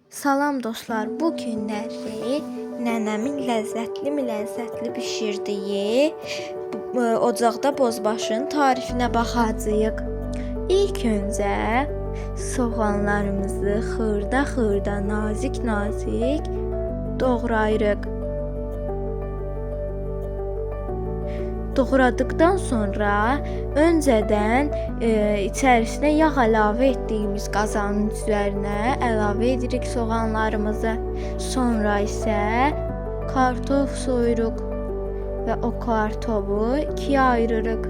Salam dostlar, bu günləri nənəmin ləzzətli bişirdiyi ocaqda bozbaşın tarifinə baxacağıq. İlk öncə soğanlarımızı xırda-xırda, nazik-nazik doğrayırıq. Doğradıqdan sonra öncədən içərisinə yağ əlavə etdiyimiz qazanın üzərinə əlavə edirik soğanlarımızı. Sonra isə kartof soyuruq və o kartofu ikiyə ayırırıq.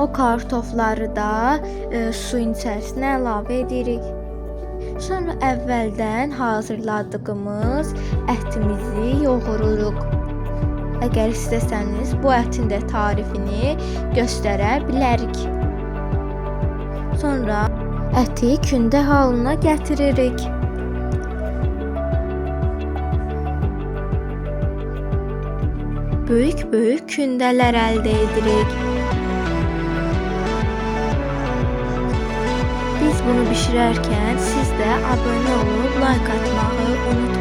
O kartofları da suyun içərisinə əlavə edirik. Sonra əvvəldən hazırladığımız ətimizi yoğururuq. Əgər istəsəniz bu ətin də tarifini göstərə bilərik. Sonra əti kündə halına gətiririk. Böyük-böyük kündələr əldə edirik. Biz bunu bişirərkən siz də abunə olub like atmağı unutmayın.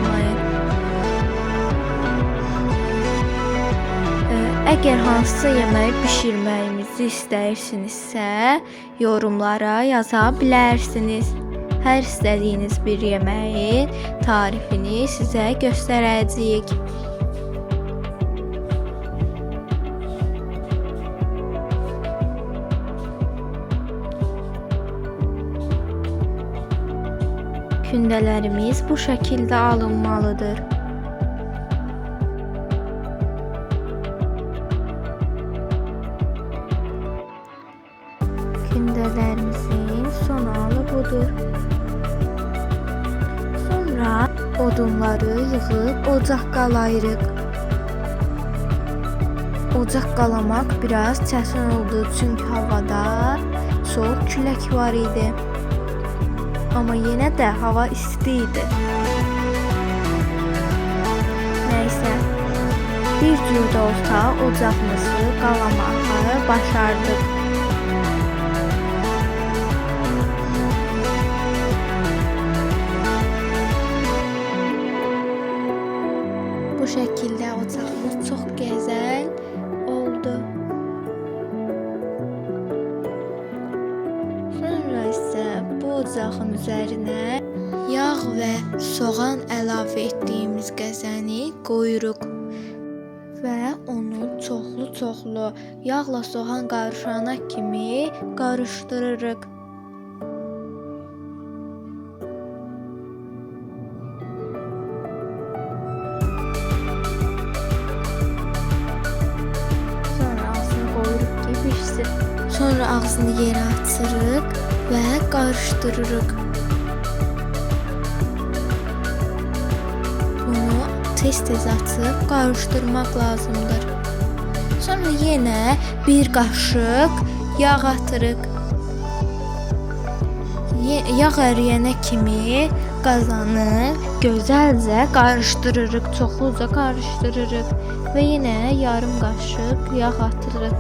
Əgər hansısa yeməyi bişirməyimizi istəyirsinizsə, yorumlara yaza bilərsiniz. Hər istədiyiniz bir yeməyin tarifini sizə göstərəcəyik. Kündələrimiz bu şəkildə alınmalıdır. Kündələrimizin son halı budur. Sonra odunları yığıb ocaq qalayırıq. Ocaq qalamaq biraz çətin oldu, çünki havada çox külək var idi. Amma yenə də hava isti idi. Nəysə, bir cür də olsa ocağımızı qalamağı başardıq. Bu şəkildə ocağımız çox gözəl oldu. Sonra isə bu ocağın üzərinə yağ və soğan əlavə etdiyimiz qəzəni qoyuruq və onu çoxlu-çoxlu yağla soğan qarışana kimi qarışdırırıq. Sonra ağzını qoyuruq ki, pişsin. Sonra ağzını yerə açırıq və qarışdırırıq. Bunu tez-tez açıb qarışdırmaq lazımdır. Sonra yenə bir qaşıq yağ atırıq. Yağ əriyənə kimi qazanı gözəlcə qarışdırırıq, çoxluca qarışdırırıq və yenə yarım qaşıq yağ atırıq.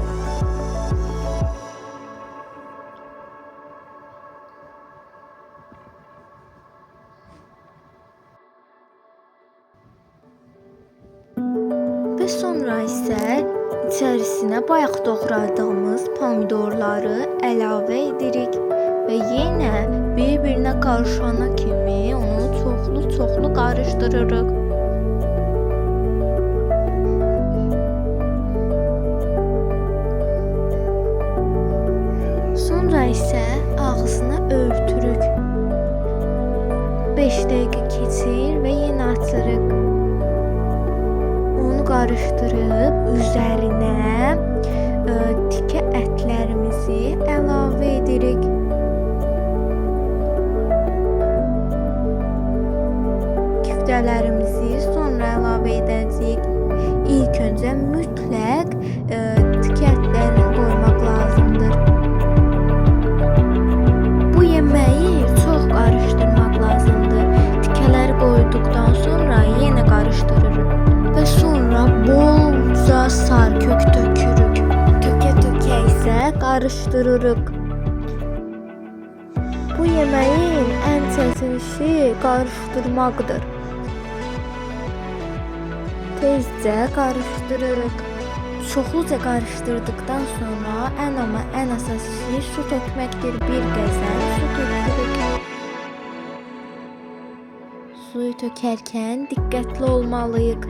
Və sonra isə içərisinə bayaq doğradığımız pomidorları əlavə edirik və yenə bir-birinə qarışana kimi onu çoxlu-çoxlu qarışdırırıq. Sonra isə ağzını örtürük. 5 dəqiqə keçir və yenə açırıq. Onu qarışdırıb üzərinə tikə ətlərimizi əlavə edirik. Küftələrimizi sonra əlavə edəcəyik. İlk öncə mütləq tikə ətlərini qoymaq lazımdır. Bu yeməyi çox qarışdırmaq lazımdır. Tikələri qoyduqdan sonra yenə qarışdırırıq və sonra bolca sarkök tökürük. Tökə-tökə isə qarışdırırıq. Bu yeməyin ən çətin işi qarışdırmaqdır. Tezcə qarışdırırıq. Çoxluca qarışdırdıqdan sonra ən amma ən əsas işi su tökməkdir. Bir qəzən su tökürük. Suyu tökərkən diqqətli olmalıyıq.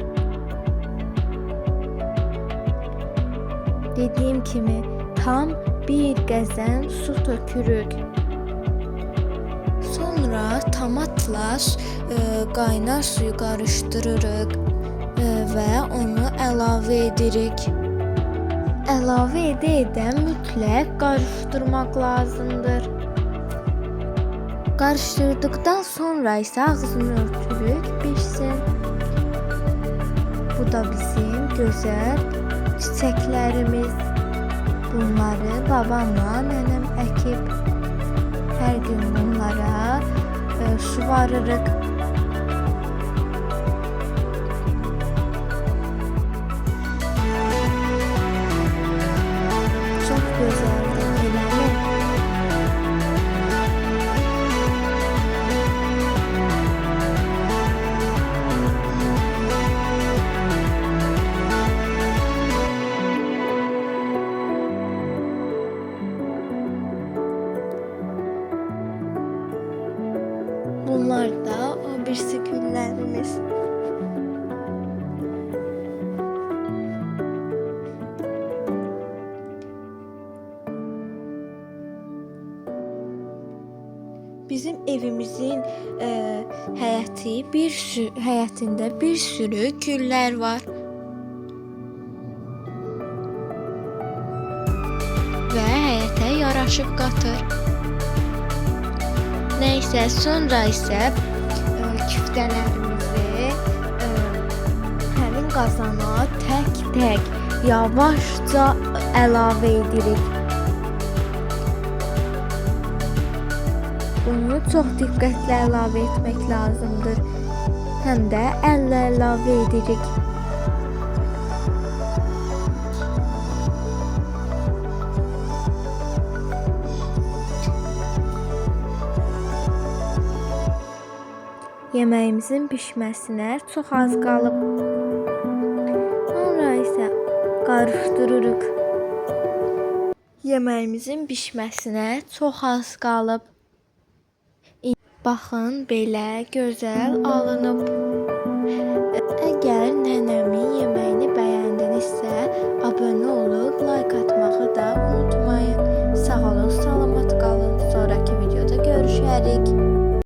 Dediyim kimi tam bir qəzən su tökürük. Sonra tomatla qaynar suyu qarışdırırıq və onu əlavə edirik. Əlavə edə-edə mütləq qarışdırmaq lazımdır. Qarışdırdıqdan sonra isə ağzını örtürük, bişsin. Bu da bizim gözəl çiçəklərimiz. Bunları babamla nənəm əkib. Hər gün bunlara suvarırıq. Çox gözəldir, eləmi? Bunlar da o birisi güllərimiz. Bizim evimizin həyətində bir sürü güllər var. Və həyətə yaraşıq qatır. Nəysə, sonra isə küftələrimizi həmin qazana tək-tək yavaşca əlavə edirik. Bunu çox diqqətlə əlavə etmək lazımdır. Həm də əllə əlavə edirik. Yeməyimizin bişməsinə çox az qalıb. Sonra isə qarışdırırıq. Yeməyimizin bişməsinə çox az qalıb. Baxın, belə gözəl alınıb. Əgər nənəmin yeməyini bəyəndinizsə, abunə olub like atmağı da unutmayın. Sağ olun, salamat qalın. Sonrakı videoda görüşərik.